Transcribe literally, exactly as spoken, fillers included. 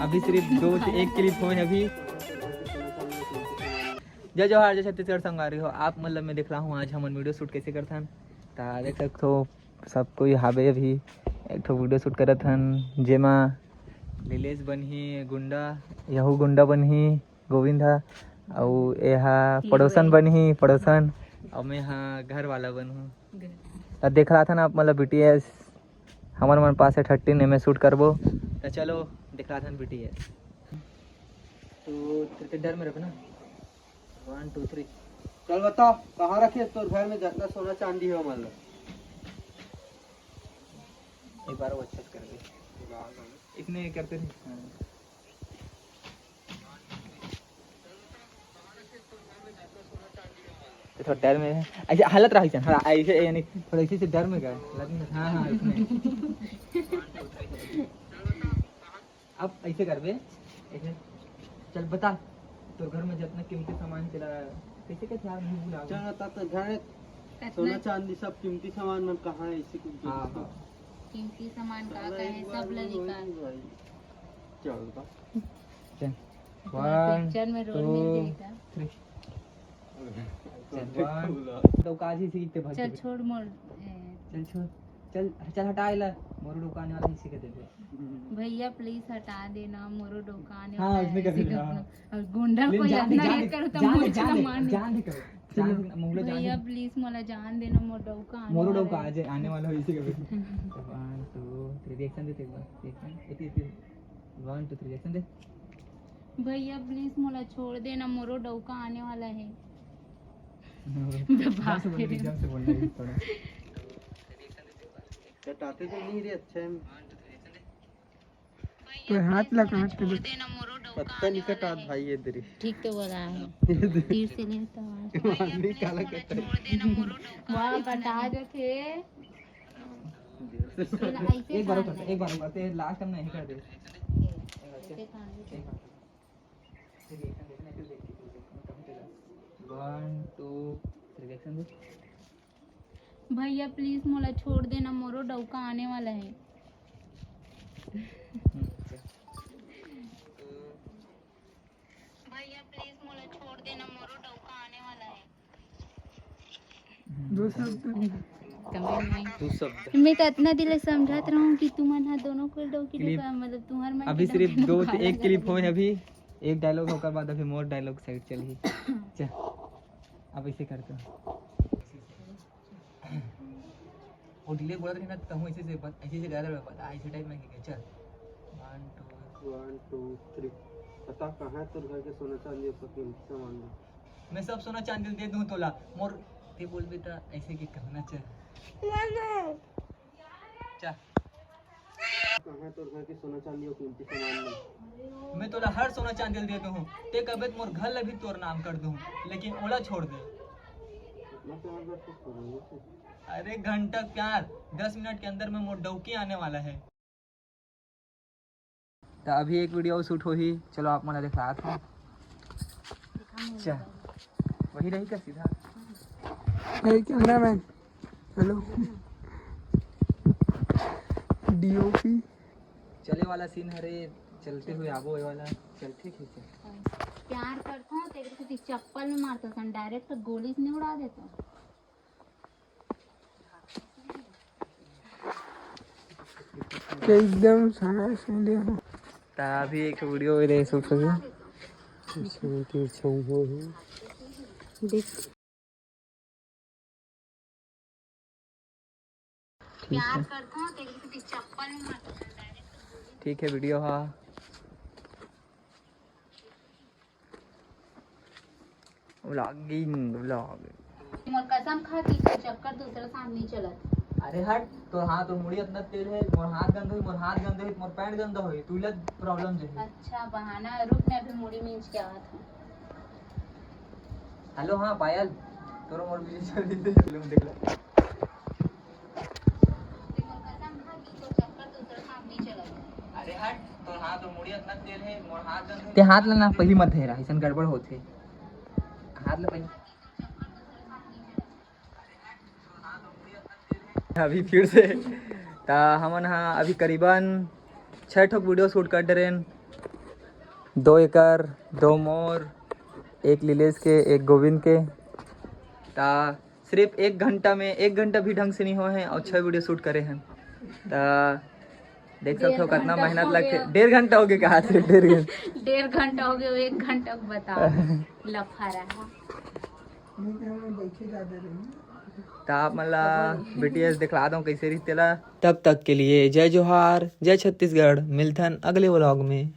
अभी सिर्फ दो से एक क्लिप होय अभी। जय जोहार, जय छत्तीसगढ़ संगवारी हो। आप मन ल मैं देखला हूँ आज हमन वीडियो शूट कैसे करथन। ता देख सकथो सब कोई हावे अभी एक ठो वीडियो शूट करत हन, जेमा लीलेश बनही गुंडा, यहू गुंडा बनही गोविंद हा, अउ एहा पड़ोसन बनही पड़ोसन, अउ मैं हा घर वाला बनहूँ। ता देखलाथन आप मन ल बीटीएस हमर मन पास है थर्टीन एमे शूट करबो। त चलो देखलाथन बीटीएस। तो तेरे डर में रखना। वन टू थ्री। चल बता, कहाँ रखे तोर घर में जितना सोना चांदी हो, मान लो। एक बार वो अच्छा से कर दे। इसने करते थे। हाँ। तो थोड़ा डर में है। ऐसे हालत रहा, ऐसे, हाँ, ऐसे, यानी थोड़ा ऐसे से डर में गया। हालत में, हाँ, हाँ, इसमें। अब ऐसे करबे, ऐसे। चल बता, तोर घर में जितना कीमती सामान तेला, कैसे, कैसे यार, मुंह भुला गया। चल बता, तो घर में कितना सोना चांदी सब कीमती सामान मन कहाँ है, इसी को हाँ, हाँ। कीमती सामान का, साला का एक है, बार सब में लगी वही का। भाई। चल बता। चल। पूरा वन, पिक्चर में रोल मिल टू, जाएगा। थ्री। चल, वन। तो काजी सीखते भाग चल, के। छोड़ मोर, ए। चल, छोड़। चल, चल, हटा एला। मोरो डौका आने वाला है, इसी के देबे। भैया, प्लीज हटा देना, मोरो डौका आने हाँ, वाला उसने है, कर इसी दिया, के हाँ। और गुंडा लेकिन को जान दे, इतना जान ये दे, करो, तो जान दे, मुझे जान दे, मार दे। जान दे करो। जान दे, मोला जान भैया, दे। प्लीज मोला जान देना, मोर डौका आने मोरो वाला डौका है। आज आने वाला है, इसी के देबे। वन, टू, थ्री, रिएक्शन देते एक बार। रिएक्शन, एक, एक, एक। वन, टू, थ्री, रिएक्शन दे। भैया, प्लीज मोला छोड़ देना, मोरो डौका आने वाला है। हाँ, बे बाप रे। जम से बोल रही, जम से बोल रही, थोड़ा। कटाते तो नहीं रे, अच्छा है। तो हाथ ला कहाँ पे दे? पत्ता नहीं कटात भाई, ये दे रे। ठीक तो बोला है। ये दे। तीर से ले तो आज। मारने काला कटाई। वाह, कटा जाथे। एक बार और करते, एक बार और करते, लास्ट टाइम नहीं कर दे। ऐसे कहाँ है? एक बार। वन, टू, थ्री, रिएक्शन दे। भैया, प्लीज मोला छोड़ देना, मोरो डौका आने वाला है। हम्म, चल। भैया, प्लीज मोला छोड़ देना, मोरो डौका आने वाला है। दो शब्द। कमेंट में। दो शब्द। मैं तो इतना दिल से समझात रहूं कि तुमन हा दोनों को डौकी क्लिप। डौका, मतलब, तुम्हार मन अभी के सिर्फ डौकी दो डौका एक अलग क्लिप अलग होए है। अभी, एक डायलॉग, ओकर बाद अभी मोर डायलॉग साइड चलही। चल, अब ऐसे करते हैं। वो डिले बोलत रही ना, तो हूँ ऐसे से बत-, ऐसे से ज़्यादा बता, ऐसे टाइप में, ठीक है, चल। One, two. One, two, three. बता, कहाँ है तोर घर के सोना चांदी और सब कीमती सामान है? मैं सब सोना चांदी दे दूँ तोला, मोर, ते बोलबे त ऐसे के कहना चाह। चल। कहाँ है तोर घर के सोना चांदी और कीमती सामान है? मैं तोला हर सोना चांदी दे दूँ, ते कबे त मोर घर ला भी तोर नाम कर दूँ, लेकिन ओला छोड़ दे। इतना प्यार करते करोगे से? अरे घंटा प्यार, दस मिनट के अंदर में मोर डौकी आने वाला है। तो अभी एक वीडियो शूट होही, चलो आप मन ला दिखात हूँ। अच्छा, वही रही का सीधा? हे कैमरामैन, हेलो। डीओपी। चले वाला सीन हरे, चलते हुए आबो ये वाला। चल, ठीक है, चल। प्यार करता हूँ, तेरे को चप्पल में मारता था, डायरेक्ट गोली से नहीं उड़ा देता। एकदम सांस ले हो। ता अभी एक वीडियो रे शूट हो गया। इसमें तीर छऊ हो है। देख। ठीक है। ठीक है, वीडियो हा। Vlogging, vlog. मोर कसम खा कि तोर चक्कर दूसरा साथ नहीं चलत। अरे हट, तोर हाथ, तोर मुड़ी इतना तेल है, मोर हाथ गंदा है, मोर हाथ गंदा है, मोर पैंट गंदा होई, तू लग प्रॉब्लम जे है। अच्छा, बहाना, रुक, मैं अभी मुड़ी मींच के आवत हूँ। हेलो, हाँ, पायल, तोरो मोर बीच में फिल्म देख ले। अरे हट, तोर हाथ, तोर मुड़ी इतना तेल है, मोर हाथ गंदा है। ते हाथ ला ना, पहली मत हेरा, ऐसन गड़बड़ होथे। हाथ ला पहली। अभी फिर से, ता हमन हा अभी करीबन छः ठोक वीडियो शूट कर डरेन। दो एकर, दो मोर, एक लीलेश के, एक गोविंद के। ता सिर्फ एक घंटा में, एक घंटा भी ढंग से नहीं हुआ है और छः वीडियो शूट करे हैं। ता देख सकते हो कितना मेहनत लगते। डेढ़ घंटा हो गया, कहा थे डेढ़ घंटा। डेढ़ घंटा हो गया, एक घंटा को बता। लफा रहा। ता आप मन ला बीटीएस दिखला दो कैसे रही तेला। तब तक के लिए जय जोहार, जय छत्तीसगढ़। मिलथन अगले व्लॉग में।